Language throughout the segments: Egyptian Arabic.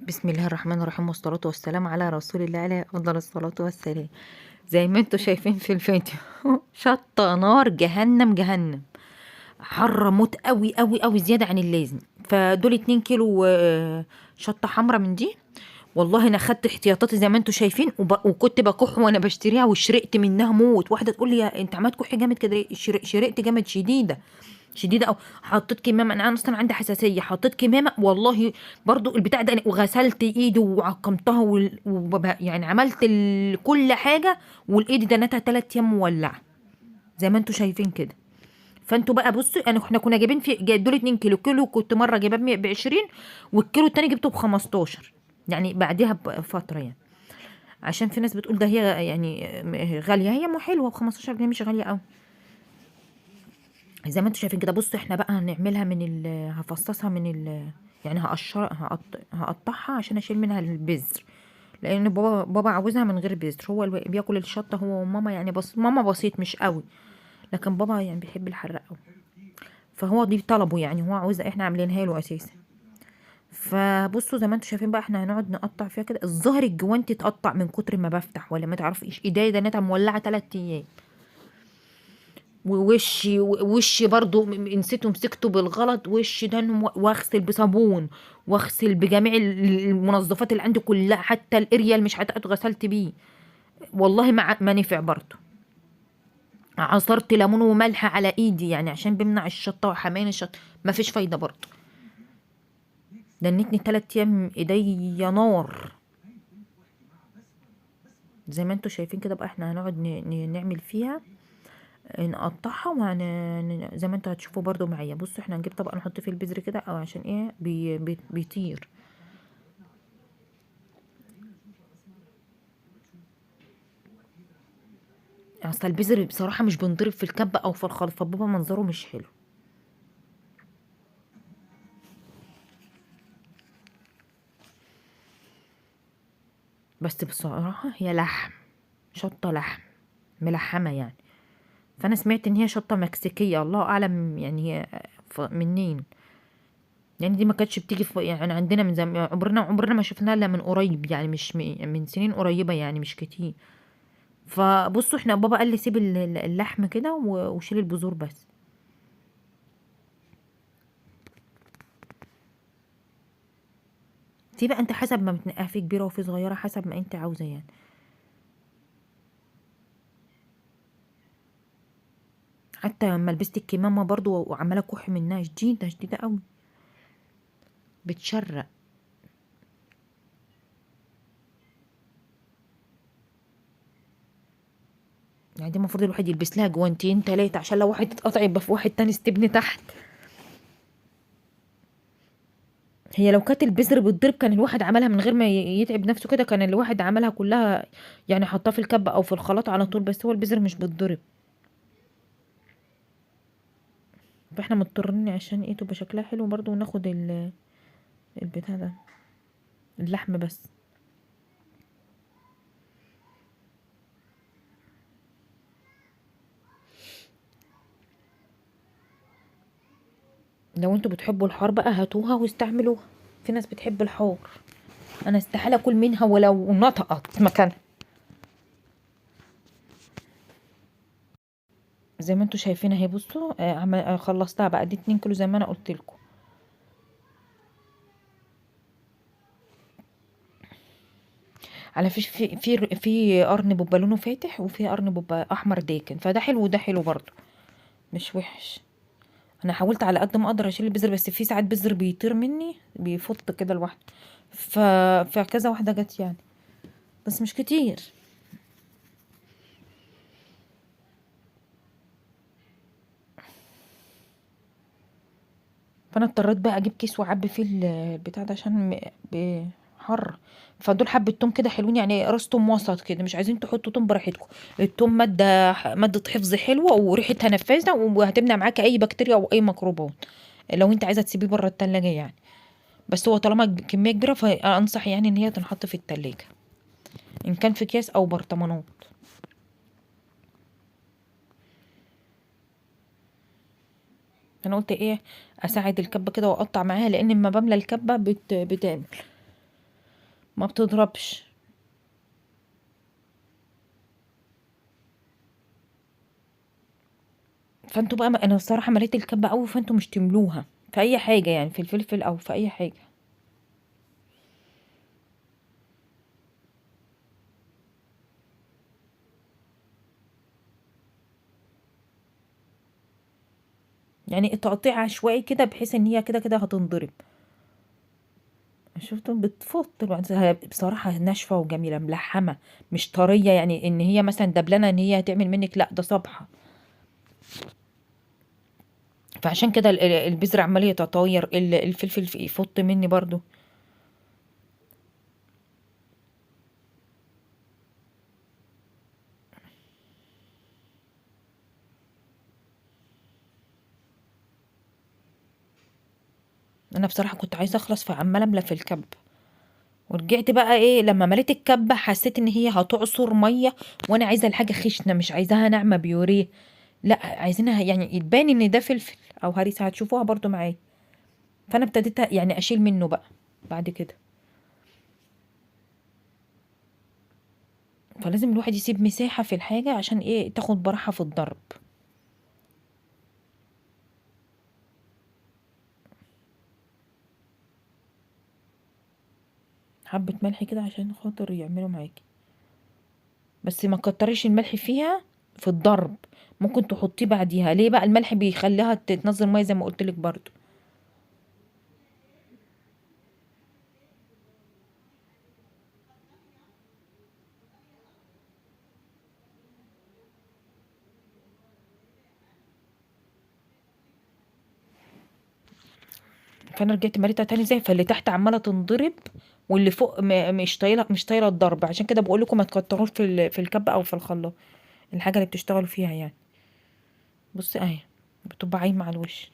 بسم الله الرحمن الرحيم، والصلاة والسلام على رسول الله عليه أفضل الصلاة والسلام. زي ما انتوا شايفين في الفيديو شطة نار جهنم جهنم، حر موت قوي قوي قوي زيادة عن اللازم. فدول 2 كيلو شطة حمرا من دي. والله انا خدت احتياطاتي زي ما انتوا شايفين، وكنت بكح وانا بشتريها وشرقت منها موت. واحدة تقول لي يا انت عمال تكحي جامد كده ليه؟ شرقت جامد شديدة شديدة. او حطيت كمامه، انا اصلا عندي حساسية، حطيت كمامه والله برضو البتاع ده، وغسلت ايدي وعقمتها يعني عملت كل حاجة، والايد دنتها 3 ايام مولعه زي ما انتوا شايفين كده. فانتوا بقى بصوا، احنا كنا جايبين في دول 2 كيلو، كيلو كنت مرة جايباه ب 20، والكيلو التاني جبته ب 15، يعني بعديها بفترة، يعني عشان في ناس بتقول ده هي يعني غالية، هي مو حلوة ب 15 جنيه، مش غالية قوي زي ما انتوا شايفين كده. بصوا احنا بقى هنعملها من ال، هفصصها من ال، يعني هقشر، هقطعها عشان اشيل منها البذر، لان بابا عاوزها من غير بذر. هو بياكل الشطه هو وماما، يعني بس ماما بسيط مش قوي، لكن بابا يعني بيحب الحراق قوي، فهو دي طلبه، يعني هو عاوزها، احنا عاملينها له اساسا. فبصوا زي ما انتوا شايفين بقى احنا هنقعد نقطع فيها كده. الظهر الجوانتي اتقطع من كتر ما بفتح، ولا ما تعرفيش ايديا ده نتها مولعه 3 ايام، ووشي برضو نسيته، مسكته بالغلط، وشي ده واغسل بصابون، واغسل بجميع المنظفات اللي عندي كلها، حتى الاريال مش عارفه غسلت بيه، والله ما نفع برضو. عصرت ليمون وملح على ايدي يعني عشان بمنع الشطه وحماين الشطه، ما فيش فايده برضو. دنتني 3 ايام ايديا نار زي ما انتوا شايفين كده. بقى احنا هنقعد نعمل فيها، نقطعها زي ما انتوا هتشوفوا برضو معايا. بصوا احنا هنجيب طبق نحط فيه البذر كده، او عشان ايه بيطير. اصل البذر بصراحة مش بنضرب في الكبه او في الخلط، فبابا منظره مش حلو. بس بصراحة هي لحم، شطه لحم ملحمة يعني. فانا سمعت ان هي شطه مكسيكيه، الله اعلم يعني هي منين، يعني دي ما كانتش بتيجي يعني عندنا من زمان، عمرنا ما شفناها الا من قريب، يعني مش من سنين قريبه، يعني مش كتير. فبصوا احنا بابا قال لي سيب اللحم كده وشيل البذور بس. دي بقى انت حسب ما بتنقيها، في كبيرة وفي صغيرة، حسب ما انت عاوزه يعني. حتى لما لبست الكمامة برضو وعماله اكح منها، شديدة شديدة قوي، بتشرق. يعني دي المفروض الواحد يلبس لها جوانتين 3، عشان لو واحد اتقطع يبقى في واحد تاني استبن تحت. هي لو كانت البذر بتضرب كان الواحد عملها من غير ما يتعب نفسه كده، كان الواحد عملها كلها يعني، حطها في الكبه او في الخلاط على طول، بس هو البذر مش بتضرب، فاحنا مضطرين عشان ايه تبقى شكلها حلو برضو، وناخد البتاع ده اللحم بس. لو انتوا بتحبوا الحار بقى هاتوها واستعملوها، في ناس بتحب الحار، انا استحالة اكل منها ولو نطقت مكانها. زي ما انتوا شايفين اهي. بصوا، خلصتها بقى، دي 2 كيلو زي ما انا قلت لكم. على فيش في قرن بيبقى لونه فاتح، وفي قرن بيبقى احمر داكن، فده حلو وده حلو برضو مش وحش. انا حاولت على قد ما اقدر اشيل البذر، بس في ساعات بذر بيطير مني، بيفط كده لوحده، فكذا واحدة جت يعني، بس مش كتير. فانا اضطريت بقى اجيب كيس واعبي فيه البتاع ده عشان حر. فدول حبه توم كده حلوين، يعني راس توم وسط كده، مش عايزين تحطوا توم براحتكم. التوم مادة حفظ حلوة وريحتها نفاذه، وهتمنع معاكي اي بكتيريا او اي ميكروبات لو انت عايزه تسيبيه بره التلاجة يعني. بس هو طالما كمية كبيرة فانصح يعني ان هي تنحط في التلاجة، ان كان في اكياس او برطمانات. انا قلت ايه، اساعد الكبه كده واقطع معاها، لان لما بملى الكبه بتعمل. ما بتضربش. فانتوا بقى انا الصراحة مليت الكبه قوي، فانتوا مش تملوها في اي حاجة يعني، في الفلفل او في اي حاجة. يعني التقطيع عشوائي كده بحيث ان هي كده كده هتنضرب. شفتوا بتفط بصراحة ناشفة وجميلة ملحمة، مش طرية يعني ان هي مثلا دبلانه ان هي هتعمل منك، لا ده صبحة. فعشان كده البذر عمال يتطاير، الفلفل يفط مني برضو. انا بصراحة كنت عايزه اخلص، فعماله املى في الكب. ورجعت بقى ايه لما مليت الكبه حسيت ان هي هتعصر مية، وانا عايزه الحاجة خشنه مش عايزاها ناعمة بيوريه، لا عايزينها يعني يتبان ان ده فلفل او هريسه، هتشوفوها برضو معايا. فانا ابتديت يعني اشيل منه بقى بعد كده. فلازم الواحد يسيب مساحة في الحاجة عشان ايه تاخد براحة في الضرب. حبة ملح كده عشان خاطر يعملوا معاكي، بس ما تكتريش الملح فيها في الضرب، ممكن تحطيه بعديها. ليه بقى الملح بيخليها تتنزل مية زي ما قلت لك برضو. فانا رجعت مليتها تاني زي، فاللي تحت عماله تنضرب واللي فوق مش طايله، مش طايله الضرب. عشان كده بقول لكم ما تكتروش في الكبه او في الخلاط، الحاجة اللي بتشتغلوا فيها يعني. بصي اهي بتبقى عايمه على الوش.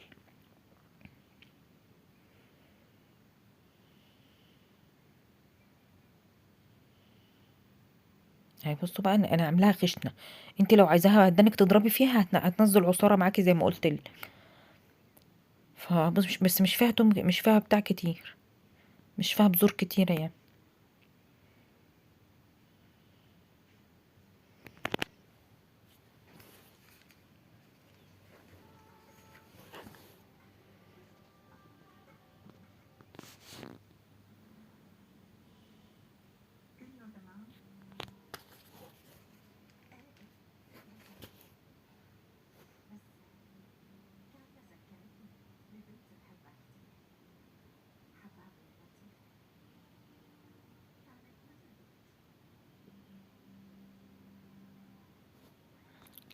اهي بصوا بقى انا عاملاها خشنه، انت لو عايزاها هدانك تضربي فيها هتنزل عصارة معاكي زي ما قلت لك. فبص بس مش فيها توم، مش فيها بتاع كتير، مش فيها بذور كتيرة يعني.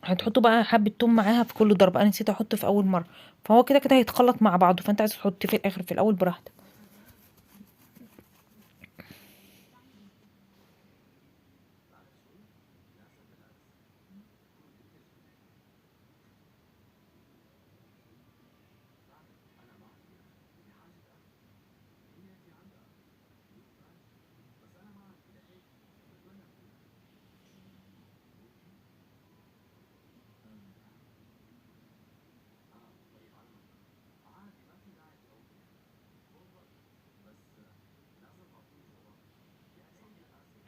هتحطوا بقى حبة توم معاها في كل ضربة، انا نسيت احط في اول مرة، فهو كده كده هيتخلط مع بعضه، فانت عايز تحطيه في الاخر في الاول براحتك.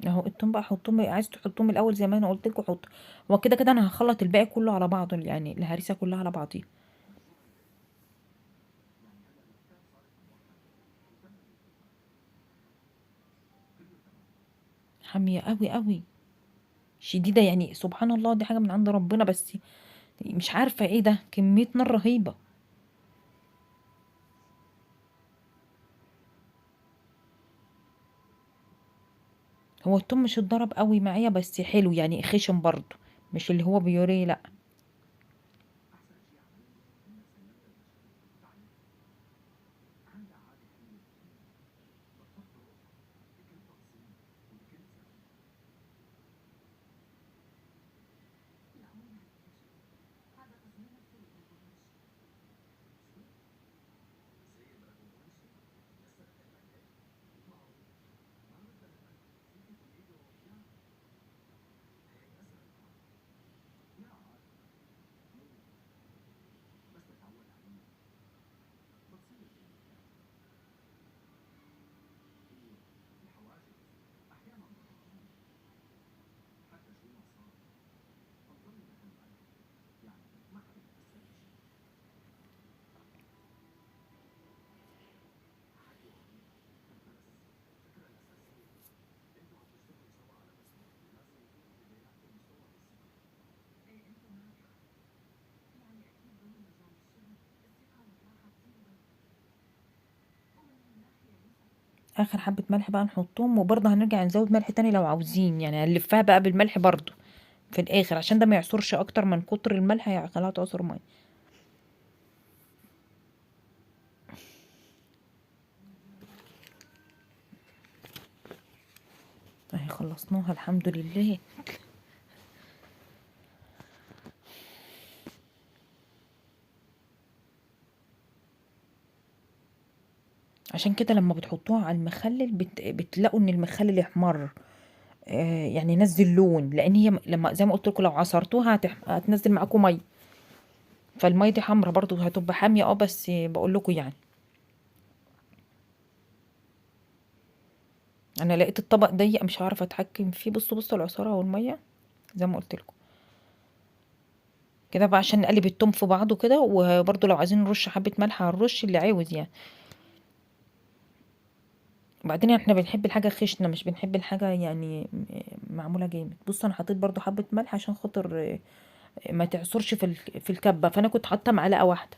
اهو التوم بقى حطوه، عايز تحطوه من الاول زي ما انا قلت لكم حطوا، هو كده كده انا هخلط الباقي كله على بعضه، يعني الهريسه كلها على بعضيها. حامية قوي قوي شديدة يعني، سبحان الله دي حاجة من عند ربنا، بس مش عارفه ايه ده، كمية نار رهيبة. هو التوم مش اتضرب قوي معايا بس حلو يعني، خشن برضو مش اللي هو بيوريه لا. اخر حبة ملح بقى نحطهم، وبرضه هنرجع نزود ملح تاني لو عاوزين، يعني هنلفها بقى بالملح برضه في الاخر عشان ده ما يعصرش اكتر من كتر الملح، هيخليها تعصر مية. اهي خلصناها الحمد لله. عشان كده لما بتحطوها على المخلل بتلاقوا ان المخلل يحمر، يعني نزل لون، لان هي لما زي ما قلت لكم لو عصرتوها هتنزل معاكم مية، فالميه دي حمرا برضو هتبقى حامية. بس بقول لكم يعني انا لقيت الطبق ضيق مش عارفه اتحكم فيه. بصوا العصاره والمية زي ما قلت لكم كده بقى، عشان نقلب التوم في بعضه كده. وبرضو لو عايزين نرش حبه ملح هنرش اللي عاوز يعني. وبعدين احنا بنحب الحاجة خشنه، مش بنحب الحاجة يعني معمولة جامد. بصوا انا حطيت برضو حبه ملح عشان خاطر ما تعصرش في الكبه، فانا كنت حاطه معلقه واحدة.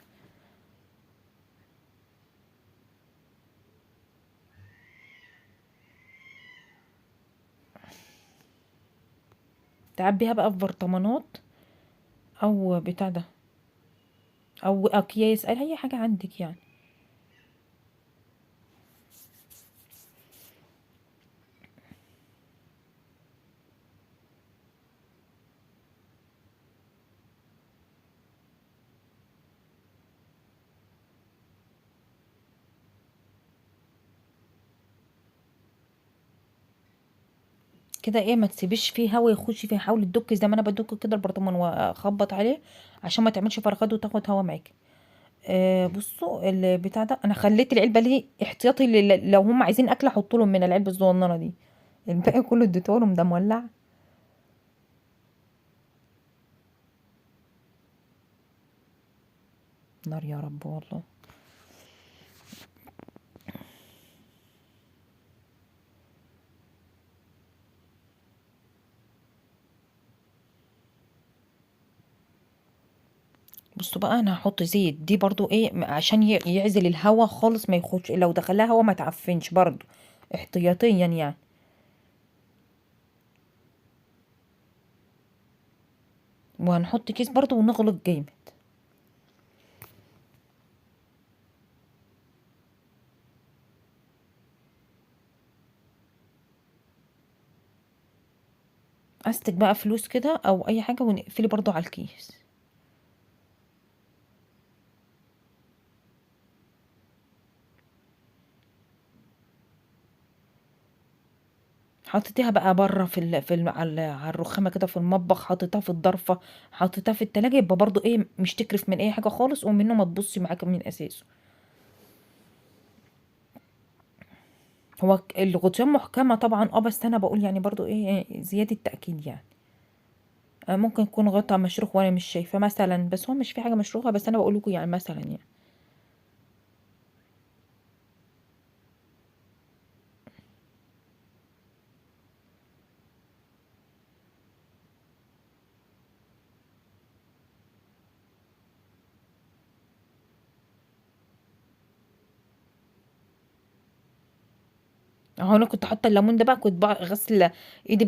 تعبيها بقى في برطمانات او بتاع ده او اكياس، اي حاجة عندك يعني. كده ايه، ما تسيبيش فيه هوا يخش فيه، حاولي تدك زي ما انا بدك كده البرطمان واخبط عليه عشان ما تعملش فراغات وتاخد هوا معاكي. بصوا البتاع ده انا خليت العلبة ليه احتياطي، لو هم عايزين اكل احط لهم من العلبة الصغننه دي، الباقي كله اديته لهم ده مولع. نار يا رب والله. بصوا بقى انا هحط زيت دي برضو ايه عشان يعزل الهوا خالص، ما يخش لو دخلها هوا ما تعفنش برضو احتياطيا يعني. وهنحط كيس برضو ونغلق جامد. استك بقى فلوس كده او اي حاجة ونقفلي برضو على الكيس. حطيتيها بقى بره على الرخامه كده في المطبخ، حطيتها في الضرفه، حطيتها في التلاجة، يبقى برضو ايه مش تكرف من اي حاجة خالص، ومنه ما تبصي معاك من اساسه. هو الغطيان محكمة طبعا، بس انا بقول يعني برضو ايه زيادة تاكيد يعني. ممكن يكون غطا مشروخ وانا مش شايفه مثلا، بس هو مش في حاجة مشروخه، بس انا بقول لكم يعني مثلا يعني. اهو انا كنت حاطه الليمون ده بقى، كنت بقى غسله ايدي